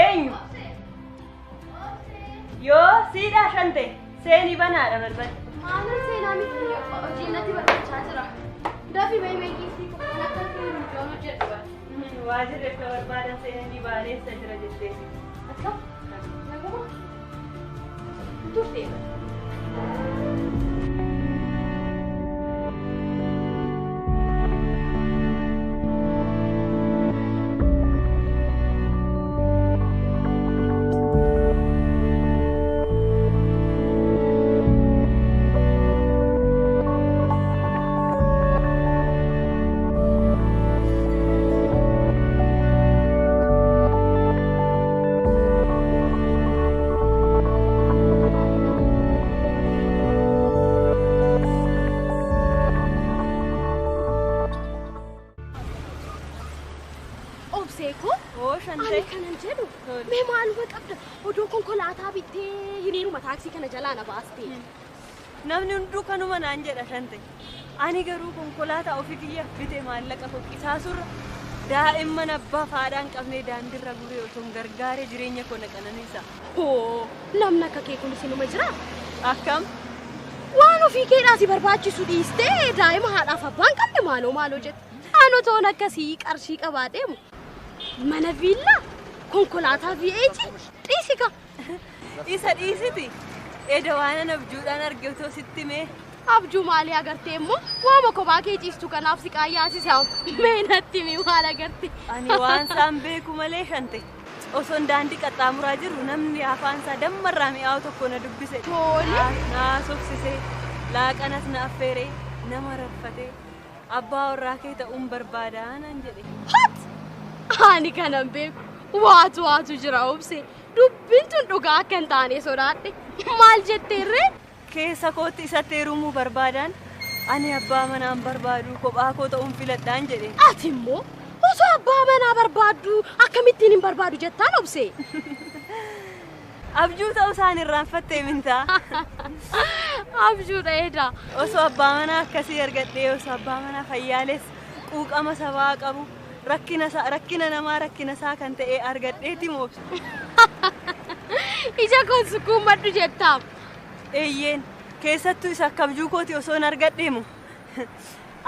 Eenyu? Yoo siidhaa shante seenii banaadha balbala. Maaloo seenaa miti hojii natti barbaachaa jira. Dafi mee meeqii kan akka mijoon hojjedhu bara. Waajirri akka barbaadan seenanii baaleessa jira jettee. Akkam? Naguma? Turtee bara. Ani kanan jedhu mee maaluma qabda odoo konkolaataa bittee hiriiruma taaksii kana jalaa na baastee. Namni hunduu kanuma naan jedha shante. Ani garuu konkolaataa ofii kiyyaaf bitee maallaqa foqqisaa surra daa'imman abbaa haadhaa hin qabne daandiirra guree otoo hin gargaaree jireenya koo na qananiisa. Hoo namni akka kee kunis inuma jiraa? Akkam? Waan ofii keedhaa si barbaachisu dhiistee daa'ima haadhaaf abbaa hin qabne maaloo maaloo jette. Ani otoon akkasii qarshii qabaateemu mana viillaa konkolaataa V8 dhiisika. Isa dhiisiti. Eda waan abjuudhaan arge otoo sitti mee. Abjuu maalii agartee immoo waama kophaa kee ciistu kanaaf si qaayyaasisa. Mee natti himi maal agarte? Ani waan isaan beeku malee shante. Osoon daandii qaxxaamuraa jiru namni afaan isaa dammarraa mi'aawu tokko na dubbise. Tole. Na soksise, laaqanas na affeere, nama rarfate, abbaa warraa kee ta'uun barbaadaa naan jedhe. Hat! Ani kanan beeku waatu waatu jira obse. Dubbiin tun dhugaa akka hin taane sodaadhe. Maal jetteerree? Keessa kootti isatti heerumuu barbaadaan ani abbaa manaan barbaadu kophaa koo ta'uun filadhaan jedhe. Ati immoo osoo abbaa manaa barbaaddu akkamittiin hin barbaadu jettaan obse? Abjuu ta'uu isaan irraanfattee mintaa? Abjuudha edaa. Osoo abbaa manaa akkasii argadhee osoo abbaa manaa fayyaales quuqama sabaa qabu rakkina namaa rakkina isaa kan ta'e argadheeti moobsa. Ija koon sukkuummadhu jettaa? Eeyyeen keessattuu isa akka abjuu kooti osoo hin argadheemu.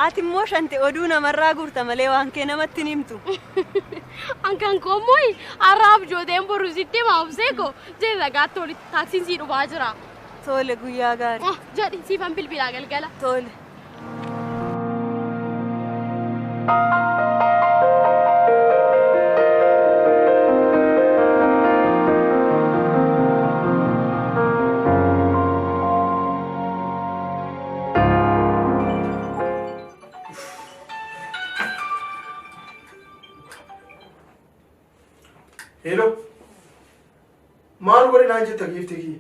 Ati immoo shante oduu namarraa guurta malee waan kee namatti hin himtu. An kan koo immoo har'a abjooteen boru sitti hima obsee koo jedhi ragaatti olitti taaksiin sii dhufaa jira. Tole guyyaa gaarii. Jedhi siifan bilbilaa galgala. Tole. Hello. Maal godhe naan jetta giiftii kiyya?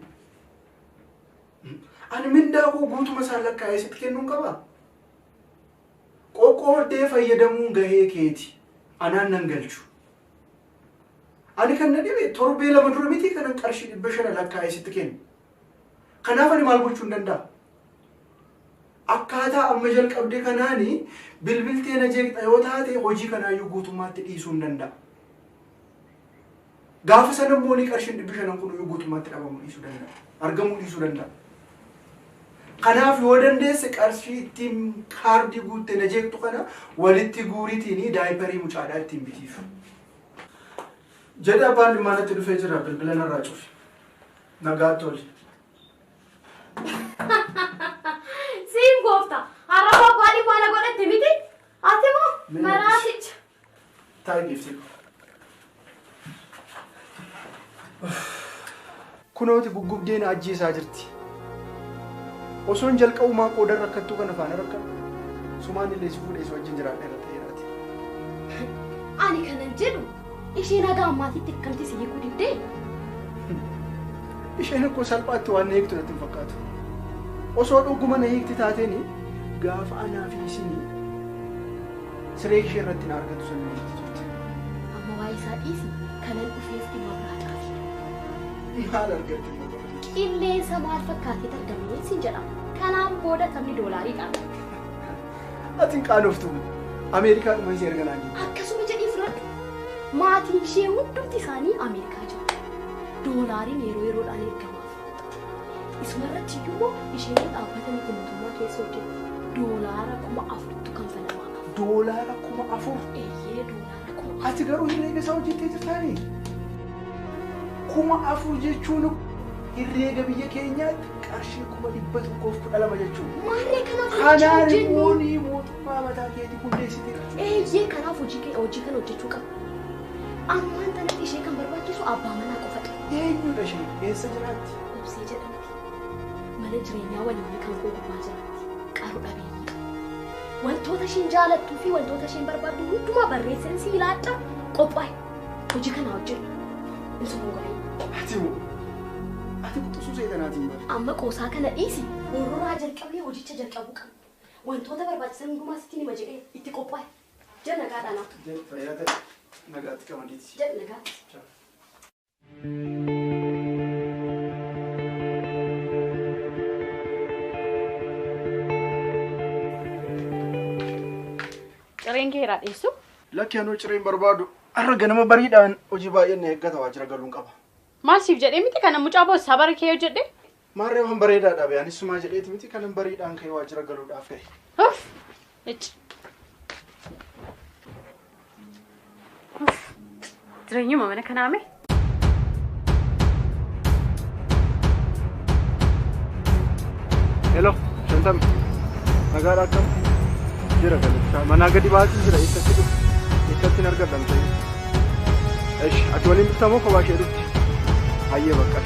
Ani mindaa koo guutuma isaan lakkaa'ee sitti kennuun qabaa? Qoqqooddee fayyadamuun gahee keeti. Anaan nan galchu. Ani kan na dhibe torbee lama dura miti kanan qarshii 500 lakkaa'ee sitti kennu. Kanaaf ani maal gochuu hin danda'a? Akkaataa amma jalqabde kanaani bilbiltee na jeeqxa yoo taate hojii kanaayyuu guutummaatti dhiisuu hin danda'a. Gaafa sana immoo ni qarshiin 500 kun iyyuu guutummaatti dhabamuu dhiisuu danda'a. Argamuu dhiisuu danda'a. Kanaaf yoo dandeesse qarshii ittiin kaardii guuttee na jeeqxu kana walitti guuriitiin daayiparii mucaadhaa ittiin bitiif. Jedha abbaan dhimmaa natti dhufee jira bilbila narraa cufi. Nagaa tole. Siin goofta har'a abbaan dhimmaa na godhatte miti? Ati moo maraaticha? Taa'i giiftii. Kunooti guggubdeen ajjeesaa jirti. Osoon jalqabumaa qoodan rakkattuu kana faana rakkatu. Sumaan illee si fuudhee si wajjin jiraadha irra ta'eeraati. Ani kanan jedhu isheen haga ammaatitti akkamti si hiikuu didde? Isheen akkoo salphaatti waan na hiiktu natti hin fakkaatu. Osoo dhuguma na hiikti taateeni gaafa anaa fi isinii siree ishee irratti na argatu sana na hiikti turte. Amma waa'ee isaa dhiisi kanan dhufeef dhimma biraa caafi. Maal argatte? Qilleensa maal fakkaatee argamee siin jedhama. Kanaan booda taphni doolaariidha. Ati hin qaanoftu. Ameerikaa dhuma ishee erga naan jette. Akkasuma jedhii fudhadhu. Maatiin ishee hundumti isaanii Ameerikaa jiru. Doolaariin yeroo yeroodhaan ergamaaf. Isuma irratti iyyuu isheen dhaabbata miti mootummaa keessa hojjetti. Doolaara 4,000 kanfalamaaf. Doolaara 4,000? Eeyyee doolaara 4,000. Ati garuu herreega isaa hojjettee jirtaanii? 4,000 jechuun herreega biyya keenyaatti qarshii 112,000 jechuudha. Maarree kanaaf hojii Kanaan hojjennu. immoo mootummaa mataa keetii hundeessiteerta. Eeyyee kanaaf hojii kana hojjechuu qabna. Ammaan tanatti ishee kan barbaachisu abbaa manaa qofadha. Eenyudha ishee? Eessa jiraatti? Obsee jedhamti. Mana jireenyaa waliin kan koo gubbaa jiraatti. Qaroo dhabeeyyii. Wantoota isheen jaalattuu fi wantoota isheen barbaaddu hundumaa barreesseen si ilaadha qophaa'e. Hojii kana hojjedhu. Hin soboon. Ati moo? Ati quxisuu seetanaatiin bara. Amma qoosaa kana dhiisi. Bororraa jalqabnee hojicha jalqabuu qabna. Wantoota barbaachisan hundumaa sitti hima jedhee itti qophaa'e. Jedh nagaadhaan haa Jedh fayyaa ta'e. Nagaatti qamadiiti. Jedh nagaatti. Cireen kee irraa dheessu? Lakki anoo cireen barbaadu har'a ganama bariidhaan hojii baay'een na eeggata waajjira galuun qaba. Maal siif jedhee miti kana mucaa boossaa bara kee hojjedhe? Maarree waan bareedaadha bee anis sumaa jedheeti miti kanan bariidhaan ka'ee waajjira galuudhaaf ka'e. Uff! Icci. Uff! Jireenyuma mana kanaa mee? Hello, Shantami. Nagaadha akkam? Jira galachaa. Manaa gadi baatii jira eessatti dhufti? Eessatti hin argadhamte? Esh, ati waliin dhufta moo kophaa ishee dhufti? Hayyee bakka.